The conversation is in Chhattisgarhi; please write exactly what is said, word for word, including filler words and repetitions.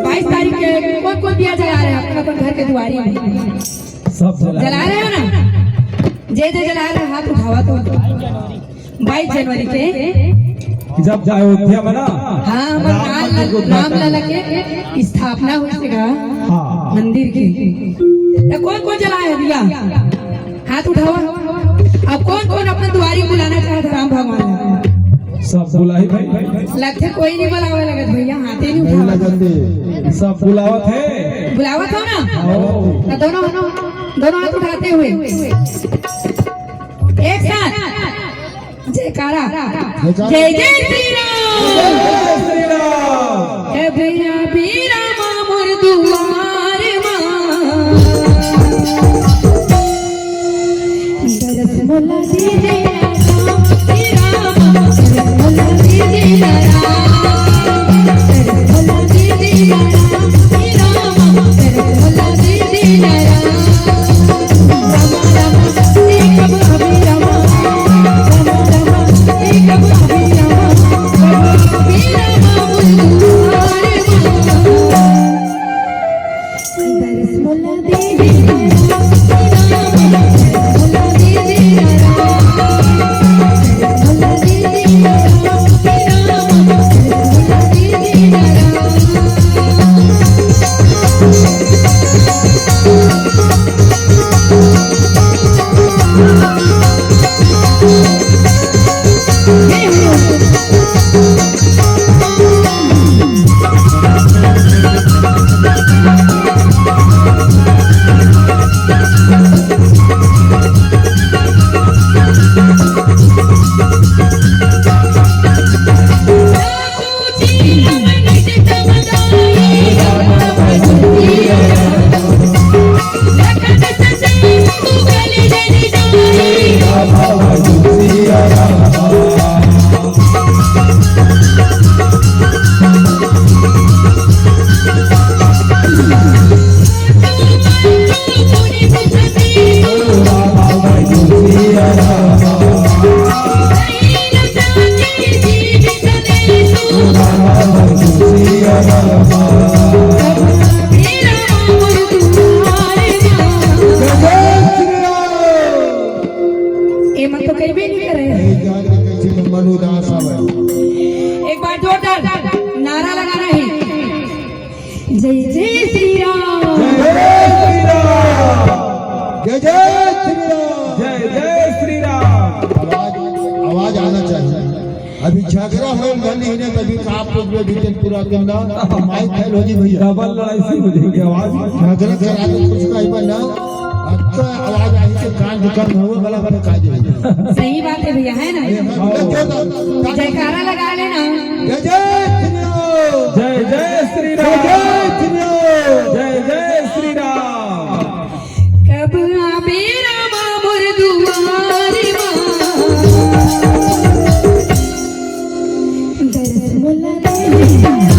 बाईस तारीख के कौन कौन दिया जला रहे हैं अपने अपन घर के दुआरी में? सब जला जला रहे हो ना? जे जे जला रहे हो, हाथ उठावा तो। बाईस जनवरी के जब अयोध्या में ना, हाँ, हमर राम राम मंदिर के उद्घाटन। रामलला के स्थापना होइस गा, हाँ। मंदिर के, तो कौन कौन जलाए हे दिया? हाथ उठावा। अब कौन कौन अपने दुआरी बुलाना चाहत हे राम भगवान ला? सब बुलाही भाई। लगथे कोई नहीं बुलावे लगत भैया, हाथे नहीं नहीं उठावा। लगत हे। सब बुलावत हे। बुलावत हो ना? हाँ। तो दोनों, दोनों हाथ उठाते हुए एक साथ जयकारा। जयकारा। जय जय श्री राम। जय श्री राम। हे भैया बीरा मामुर दुआर मा। दरस मोला दीदी राम, श्री राम। दरस मोला दीदी राम, दरस मोला दीदी राम, श्री राम। दरस मोला दीदी राम। एमन तो कहिबे नहीं करे। नहीं जाने कैसे मन उदास आवे। एक बार जोरदार नारा लगाना है। जय जय श्री राम। जय श्री राम। जय जय श्री राम। जय जय श्री राम। आवाज, आवाज आना चाहिए। अभी झगड़ा होए मन नहीं ने तभी का आप लोग में भीतर पूरा करना, माइक फेल हो जी भैया। डबल लड़ाई शुरू हो जाएगी आवाज। झगड़ा करा के कुछ कहीं पर ना, अब तो आवाज आई के कान दुकान हुआ गला पे का जाए। सही बात है भैया, है ना? अरे हाँ, जोरदार। जयकारा लगा लेना। जय जय जय जय श्री राम। कब आबे रामा मोर दुआरी मा। दरस मोला दे।